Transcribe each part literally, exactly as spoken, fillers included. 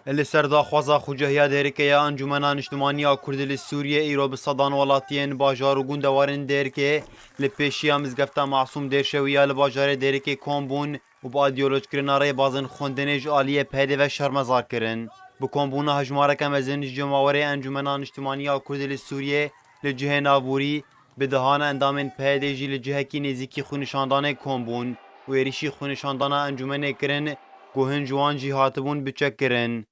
Li ser daxwaza xucehiya Dêrikê ya Encûmena Niştimanî ya Kurdî li Sûriyê, îro bi sedan welatiyên bajar û gundewarên Dêrikê li pêşiya mizgefta Masûm Dêrşewî ya li bajarê Dêrikê kom bûn û bi îdeolojkirina rêbazên xwendinê ji aliyê P Y D'ê ve şermezar kirin. Bi kombûna hejmareke mezin ji cemawerê Encûmena Niştimanî ya Kurdî li Sûriyê li cihê navborî, bi dehana endamên P Y D'ê jî li cihekî nêzîkî xwenişandanê kom bûn û êrîşî xwenişandana encûmenê kirin ku hin ji wan jî hatibûn biçekkirin.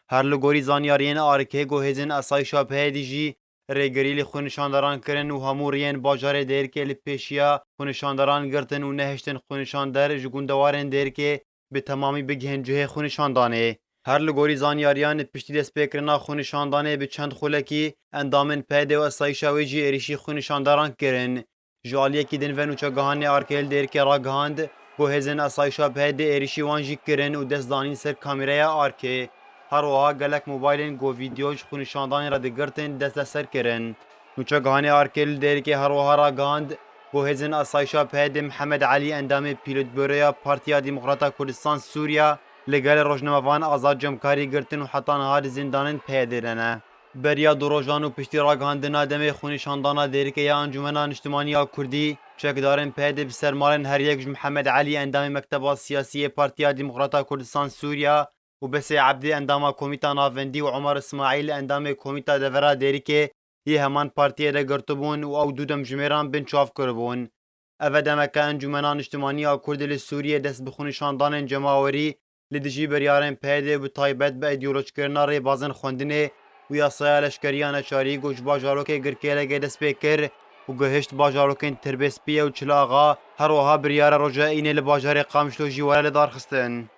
Her li gorî zanyariyên ARKê ku hêzên esayişa P Y D'ê jî rêgirî li xwenişandaran kirin û hemû riyên bajarê Dêrikê li pêşiya xwenişandaran girtin û nehiştin xwenişander ji gundewarên Dêrikê bi temamî bigihên cihê xwenişandanê. Her li gorî zanyariyan, piştî destpêkirina xwenişandanê bi çend xulekî, endamên P Y D'ê û esayişa wê jî êrîşî xwenişandaran kirin. Ji aliyekî din ve nûçegihanê ARKê li Dêrikê ragihand ku hêzên esayişa P Y D'ê êrîşî wan jî kirin û dest danîn ser kamîreya ARKê. Her wiha gelek mobaylên ku vîdeo ji xwenişandanê re digirtin desteser kirin. Nûçegihanê ARKê li Dêrikê her wiha ragihand ku hêzên esayişa P Y D'ê Mihemed Elî, endamê Polîtbüroya Partiya Demokrata Kurdistan Sûriya, li gel rojnamevan Azad Cemkarî girtin û heta niha di zîndanên P Y D'ê de ne. Beriya du rojan û piştî ragihandina demê xwenişandana Dêrikê ya Encûmena Niştimanî ya Kurdî, çekdarên P Y D'ê bi ser malên her yek ji Mihemed Elî, endamê Mekteba Siyasî yê Partiya Demokrata Kurdistan Sûriya, û Besê Ebdî, endama Komîta Navendî, û Omer Îsmaîl, endamê Komîta Devera Dêrikê, yê heman partiyê de girtibûn û ew du demjimêran binçav kiribûn. Ev e demeke Encûmena Niştimanî ya Kurdî li Sûriyê dest bi xwenişandanên cemawerî li dijî biryarên P Y D'ê û bi taybet bi îdeolojkirina rêbazên xwendinê û yasaya leşkeriya neçarî ku ji bajarokê Girkêlegê dest pê kir û gihişt bajarokên Tirbêspiyê û Çil Axa, her wiha biryara roja Înê li bajarê Qamişlo jî were lidarxistin.